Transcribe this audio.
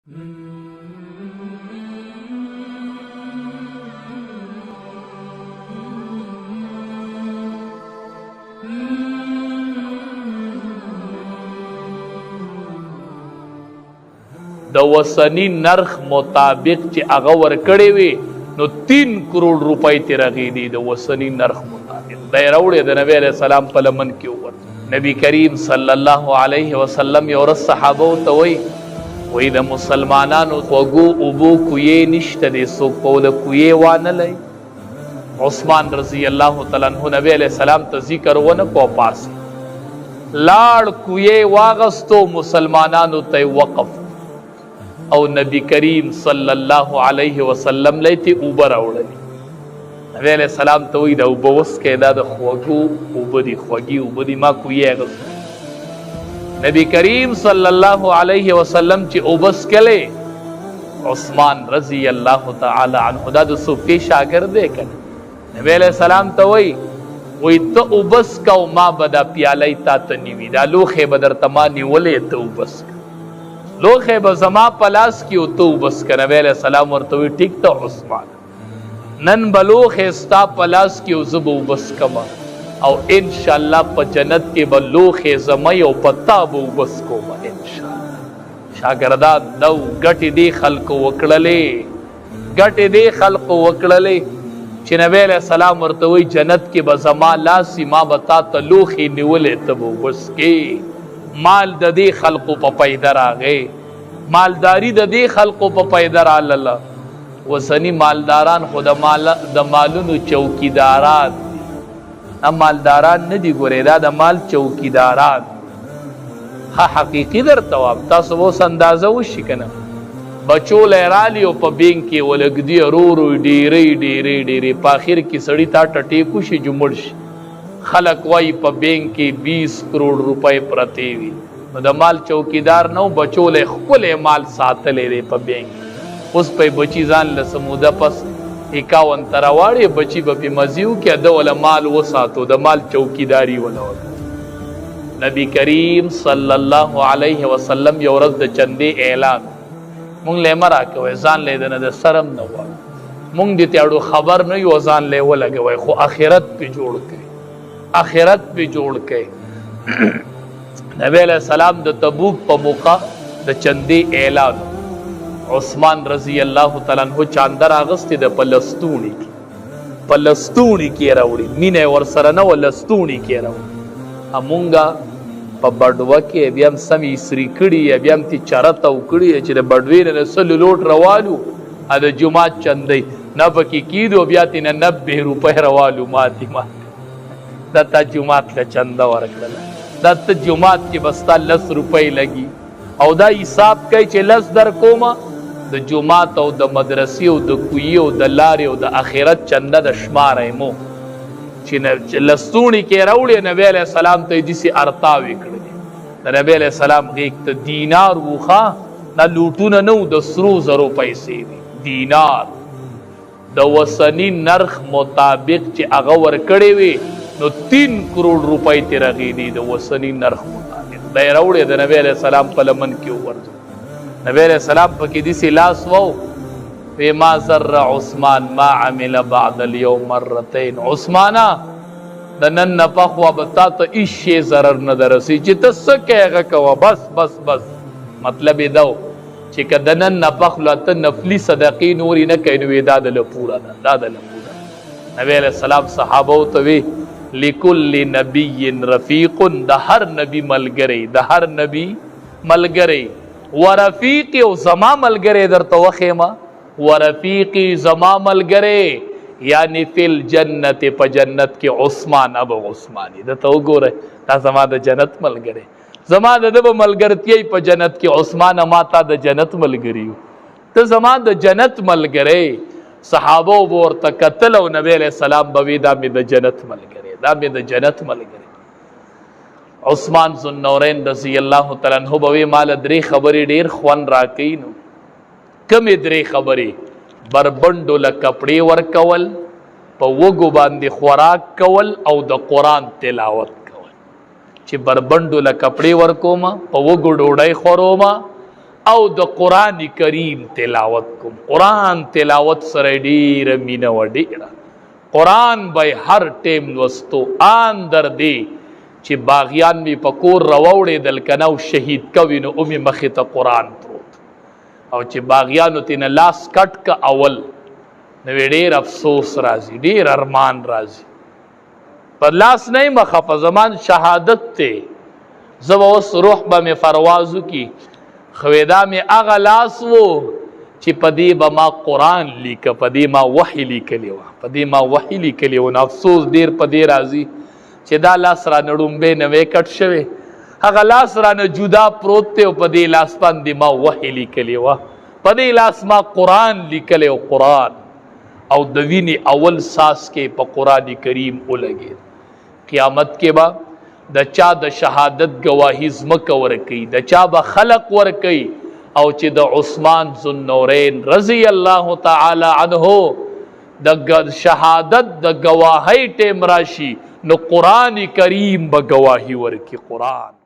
د وسنی نرخ مطابق چې هغه ورکړی وي نو 3 کروڑ روپۍ ترې رغېدي، د وسنی نرخ مطابق دا یې راوړی، د نبی علیه السلام په لمن کې وورځ. نبی کریم صلی الله علیه وسلم یو ورځ صحابو ته وایي، وایي د مسلمانانو خوږو اوبو کویې نشته دی، څوک په له کویې وانه لئ. عثمان رضی الله تعالی عنہ نبی علیہ السلام ته ذکر ونه کو، پاسې لاړ، کویې واغستو، مسلمانانو ته وقف او نبی کریم صلی الله علیه وسلم لیتی اوبه راوړلې. نبی علیہ السلام ته وایي دا اوبه وڅکئ، دا د خوږو اوبه دي، خوږې اوبه دي، ما کویې اخیستې. نبی کریم صلی الله علیه وسلم چې اوبه څکلې، عثمان رضی الله تعالی عنه دا د صوفي شاګرد دی که نه، نبی علیہ السلام ته وایي، وایي ته اوبه څکه او ما به دا پیالی تا ته نیوي، دا لوښی به درته ما نیولی، ته اوبه څکه، لوښی به زما په لاس کې او ته اوبه څکه. نبی علیہ السلام ورته وایي ټیک ته عثمان، نن به لوښی ستا په لاس کې او زه به اوبه څکم او انشاءالله په جنت کې به لوښی زما او په تا به اوبه څکوم انشاءالله. شاګردان دا ګټې دې خلکو وکړلې، ګټې دې خلکو وکړلې چې نبی علیه السلام ورته وایي جنت کې به زما لاس وي، ما به تا ته لوښی نیولی، ته به اوبه څکې. مال د دې خلکو په پیدا راغی، مالداري د دې خلکو په پیدا رالله. اوسني مالداران خو د مالونو چوکیداران دي، دا مالداران نه دي، ګورې دا د مال چوکیداران. ښه حقیقي درته وایم، تاسو به اوس اندازه وشي که نه، بچو له یې رالي او په بینک کې ولږدي، ورو ورو یې ډېرې ډېرې ډېرې، په اخر کې سړي ته ټټې کوشي چې مړ شي. خلک وایي په بینک کې 20 کروڑ روپۍ پرتې وي، نو د مال چوکیدار نه و، بچو له یې ښکلی مال ساتلی دی په بینک. اوس په بچي ځان له څه موده پس 51 ته راواړي، بچي به پې مزې وکړي، ده وله مال وساتو، د مال چوکیداري وله وکړه. نبی کریم صلی الله علیه وسلم یو ورځ د چندې اعلان، مونږ له مه راکوئ، ځان له یې د نه د سرم نه غواړو، مونږ دې ته اړو خبر نه یو، ځان له یې ولګوئ، خو آخرت پې جوړ کړئ، آخرت پې جوړ کړئ. نبی علیہ السلام د تبوک په موقع د چندې اعلان، عثمان رضی الله تعالی عنہ چانده راغستې د په لستوڼي کې، په لستوڼي کې راوړي، مینه یې ورسره نه وه، لستوڼي کې راوړي. مونږه په بډوه کې بیا هم سمې ایسري کړي، بیا هم تې چره تاو کړي چې د بډوې نه د سلو لوټ روالو، د جومات چندۍ نه پکې کېدو، بیا ترې نه 90 روپۍ روالو، ماتې ماتې دا تا جومات له چنده ورکړله، دا ته جومات کې به ستا 10 روپۍ لګي او دا حساب کوي چې 10 در کومه. د جومات او د مدرسې او د کویې او د لارې او د آخرت چنده د شماره مو چې لستوڼي کې راوړې، نبی علیه السلام ته یې داسې ارتاوې کړلې. د نبی علیه السلام غېږ ته دینار وخه، دا لوټونه نه وو، د سرو زرو پیسې دي، دینار د وسنی نرخ مطابق چې هغه ورکړې وي نو 3 کروڑ روپۍ ترې رغېدي، د وسنی نرخ مطابق دا یې راوړی، د نبی علیه السلام په لمن کې وورځو. نبی علیه السلام پکې داسې لاس وو، وی ما ضر عثمان ما عمل بعد اليوم مرتين، عثمانه د نن نه پخوا به تا ته هیڅ شی ضرر نه درسي، چې ته څه کوې هغه کوه، بس بس بس. مطلب یې دا و چې که د نن نه پخلا ته نفلي صدقې نورې نه کوې نو وی دا د له پوره ده، دا د له پوره. نبی علیه السلام صحابو ته وی لکل نبی رفیق، د هر نبی ملګری، د هر نبی ملګری، ورفیقی او زما ملګری درته وښیم، ورفیقی زما ملګری یعنی فی الجنت، په جنت کې عثمان ابو عثماني. ده ته وګوره، دا زما د جنت ملګری، زما د ده به ملګرتیا په جنت کې. عثمان ما تا د جنت ملګری یو، ته زما د جنت ملګری. صحابه به ورته کتل او نبی علیه السلام به وی دا مې د جنت ملګری، دا مې د جنت ملګری. عثمان ذوالنورین رضی الله تعالی عنہ به وی مال درې خبرې ډېر خوند راکوي. نو کومې درې خبرې؟ بربنډو له کپړې ورکول، په وږو باندې خوراک کول او د قرآن تلاوت کول. چې بربنډو له کپړې ورکوم، په وږو ډوډۍ خوروم او د قران کریم تلاوت کوم. قران تلاوت سره ډیره مینه و، ډیره قران به هر ټیم لوستو. آن در دی چې باغیان می په کور راوړېدل کنه او شهید کوي، نو اومې مخې ته قران پروت، او چې باغیانو تېنه لاس کټ که اول، نو ډیر افسوس راځي، ډیر ارمان راځي. پر لاس نه یم خفه، زمان شهادت ته، زه به اوس روح به مې فرواز وکړي، خو دا مې هغه لاس وو چې په دې به ما قرآن لیکه، په دې ما وحي لیکلې وه، په دې ما وحي لیکلې وه. نو افسوس ډېر په دې راځي چې دا لاس رانه ړومبی نه وی کټ شوی، هغه لاس رانه جدا پروت دی، او په دې لاس باندې ما وحي لیکلې وه، په دې لاس ما قرآن لیکلی او قرآن او د وینې اول ساس کې په قرآن کریم ولګید. قیامت کې به د چا د شهادت گواهی زمکه ورکوي، د چا به خلق ورکوي، او چې د عثمان ذوالنورین رضی الله تعالی عنه د شهادت د گواهی ټیم راشي، نو قرآن کریم به گواهی ورکي. قرآن